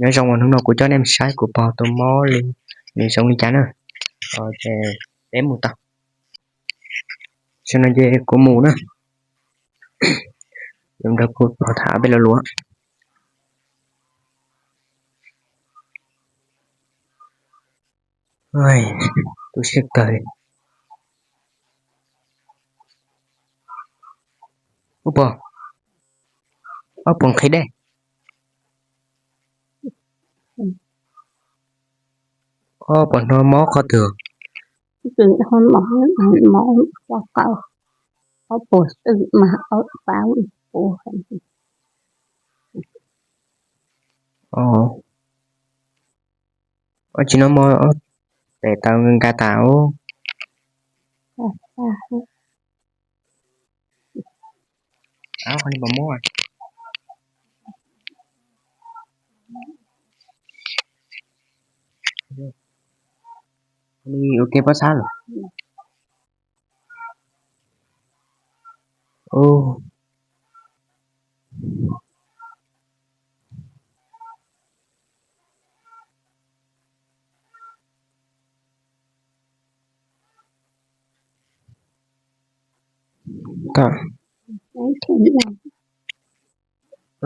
Nyob zoo, hnub no kuv coj nej mus saib kuv pog tus mob li nws zoo li cas na. Ces peb mus tau. Tam sim no ces kuv mus na. Yuav nrog kuv pog tham peb lo lus. Tu siab kawg li. Ub pog, ob pog nqhis dej. Ob pog hnov mob qhov twg? Mob, mob tso qaub, ob pog xwb mas ob pab ib puas. Ua tsis no mob, tes taw nkag tas ub. Qhov ni puas mob? Ua ke pob txhab lawm.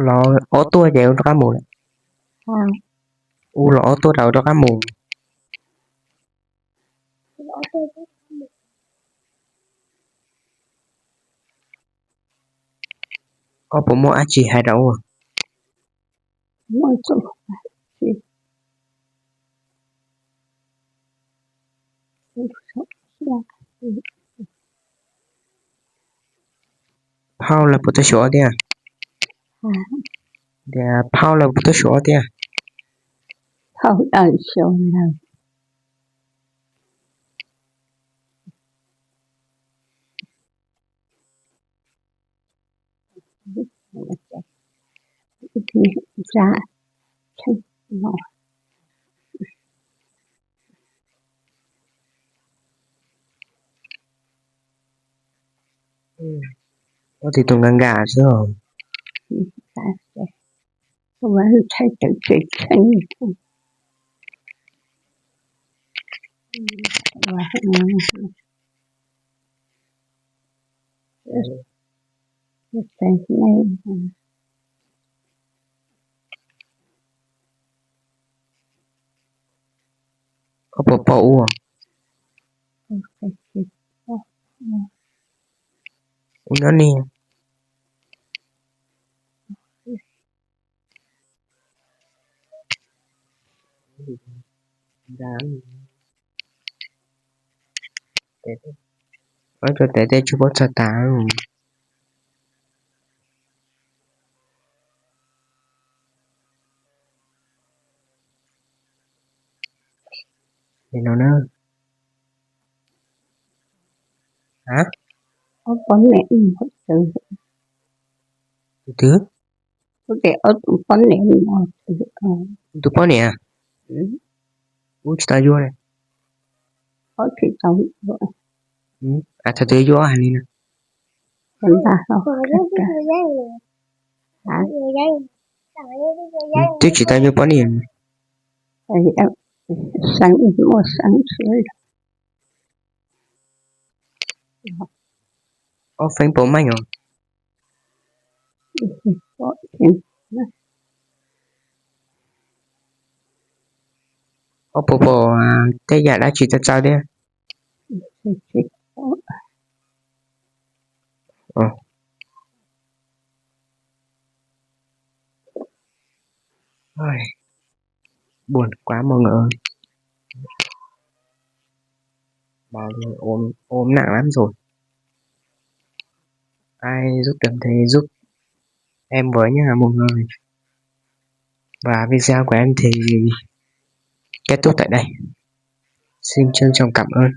Los ob tuaj ces ua rov qab mus lawm. U los ob tuaj rau rov qab mus. Koj puas muaj dab tsi hais rau ua? Phauj lawv puas tuaj xyuas thiab? Tias phauj lawv puas tuaj xyuas thiab? Phauj lawv xyuas lawm. Ua tib tug nkag nkag xwb os. Koj puas pom ua? Ua nyob ni. Ob tug tes tej tsuj pob txha tas. Li no na. Tus twg? Tus poj niam no. Tus poj niam? Ub, tsis tau yuav li. Tsis tau yuav. Thaum twg yuav hais li na. Twb tsis tau yuav poj niam. Xeeb muaj xeeb xwb. Ob feeb puas meej os? Ob puas pom tej yam dab tsi txawv txawv thiab? Buồn quá mọi người ơi. Ôm, ôm nặng lắm rồi. Ai giúp được thì giúp em với nha mọi người. Và video của em thì kết thúc tại đây. Xin trân trọng cảm ơn.